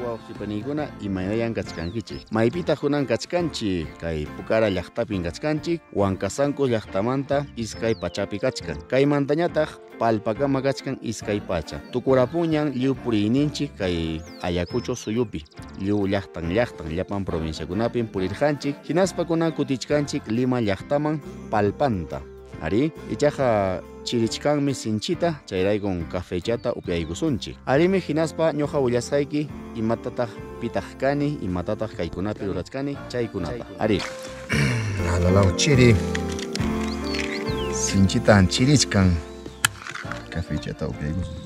Wawqipaniykuna imaynayan kachkankichik. Maypitaq kunan kachkanchik? Kay Pukara llaqtapin kachkanchik, Huancasanco llaqtamanta iskay pachapi kachkan. Kaymantañataq Palpakama kachkan iskay pacha. Tukurapuñan lliw puriyninchik kay Ayacucho suyupi. Lliw llaqtan llaqtan llapan provinciakunapin purirqanchik. Hinaspa kunan kutichkanchik Lima llaqtaman Palpanta. Ari, ichaqa chirichkanmi sinchita, chayraykun cafechata upyaykusunchik. Arimi hinaspa ñuqa willasqayki imatataq pitaq kani, imatataq kaykunapi rurachkani, chaykunata. Ari. Alalaw chiri. Sinchitan chirichkan. Cafechata upyaykusun.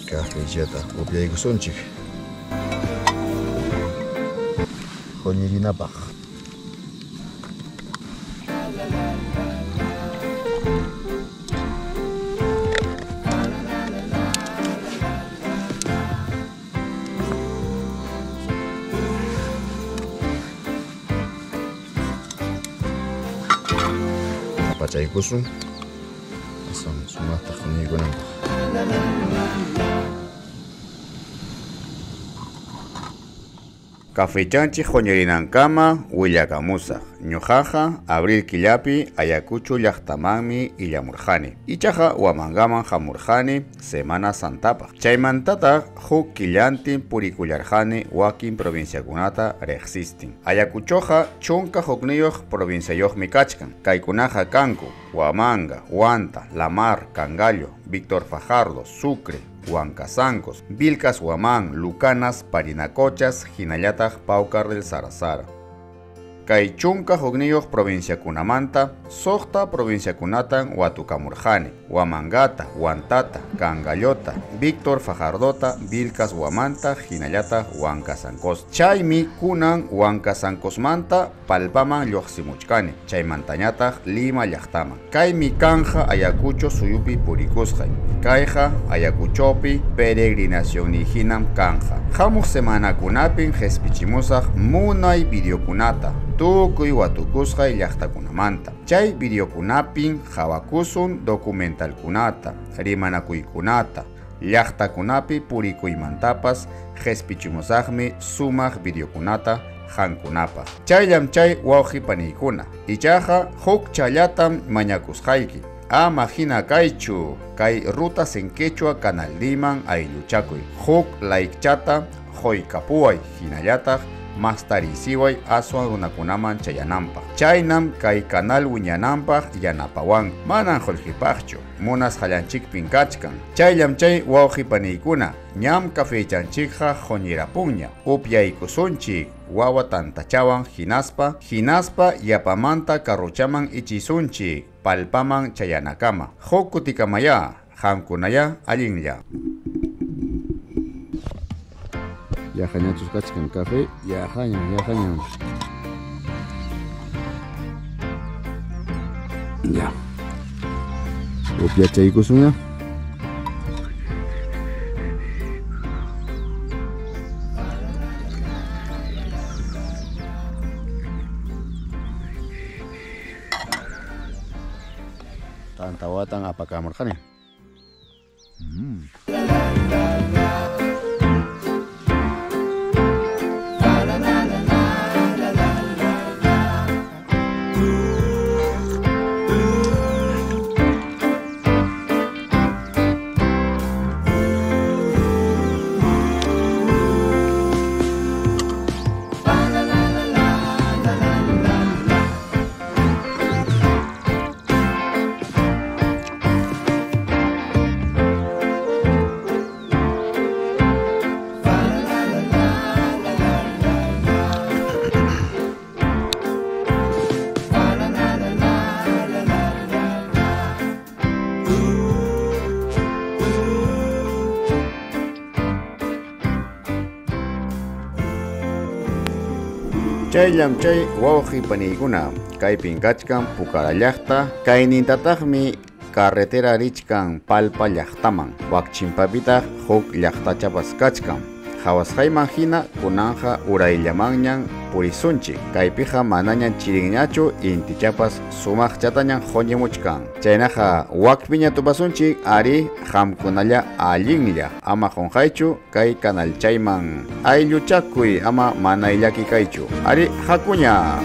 Cafechata upyaykusunchik. Quñirinapaq. Pachaykusun. Aswan sumaqta quñiykunanpaq. Cafechanchik quñirinankama willakamusaq. Ñuqaqa abril killapi Ayacucho llaqtamanmi illamurqani. Ichaqa Huamangaman hamurqani Semana Santapaq. Chaymantataq huk killantin purikullarqani wakin provinciakunata riqsistin. Ayacuchoqa 11 provinciayuqmi kachkan. Kaykunaqa kanku Huamanga, Huanta, La Mar, Cangallo, Víctor Fajardo, Sucre, Huancasancos, Vilcas Huamán, Lucanas, Parinacochas, hinallataq Paucar del Sarasara. Kay 11 provinciakunamanta, 6 provinciakunatan watukamurqani: Huamangata, Huantata, Cangallota, Víctor Fajardota, Vilcas Huamanta, hinallataq Huancasancos. Chaymi kunan Huancasancosmanta Palpaman lluqsimuchkani, chaymantañataq Lima llaqtaman. Kaymi kanja Ayacucho suyupi purikusqay. Kayqa Ayacuchopi peregrinacionnihinam kanja. Hamuq semanakunapin qhispichimusaq munay videokunata tukuy watukusqay llaqtakunamanta. Chay videokunapin qhawakusun documentalkunata, rimanakuykunata, llaqtakunapi purikuymantapas qhispichimusaqmi sumaq videokunata qankunapaq. Chayllam chay wawqipaniykuna. Ichaqa huk challatam mañakusqayki. Ama hina kaychu, kay Rutas en Quechua kanalniman aylluchakuy. Huk likechata quykapuway, hinallataq mastarisiway aswan runakunaman chayananpaq. Chaynam kay kanal wiñananpaq yanapawan. Manan qullqipaqchu, munasqallanchikpin kachkan. Chayllam chay wawqipaniykuna, ñam cafechanchikqa quñirapunña. Upyaykusunchik wawa tantachawan hinaspa yapamanta carrochaman ichisunchik Palpaman chayanakama. Huk kutikamaya, qamkunaya allinlla. Yaqañachus kachkan café, yaqañan, yaqañan. Ya. Upyachaykusuña. Tantawatan apakamurqani. Chayllam chay wawqi paniykuna, kaypin kachkan Pukara llaqta, kaynintataqmi carretera richkan Palpa llaqtaman, wak chimpapitaq huk llaqtachapas kachkan. Qhawasqayman hina kunanja urayllamanñan purisunchik, kaypiqa manañan chirinñachu intichapas sumaqchatañan quñimuchkan. Chaynaqa wakpiña tupasunchik ari qamkunalla allinlla, ama qunqaychu kay kanalchayman aylluchakuy ama manayllaki kaychu. Ari hakuña.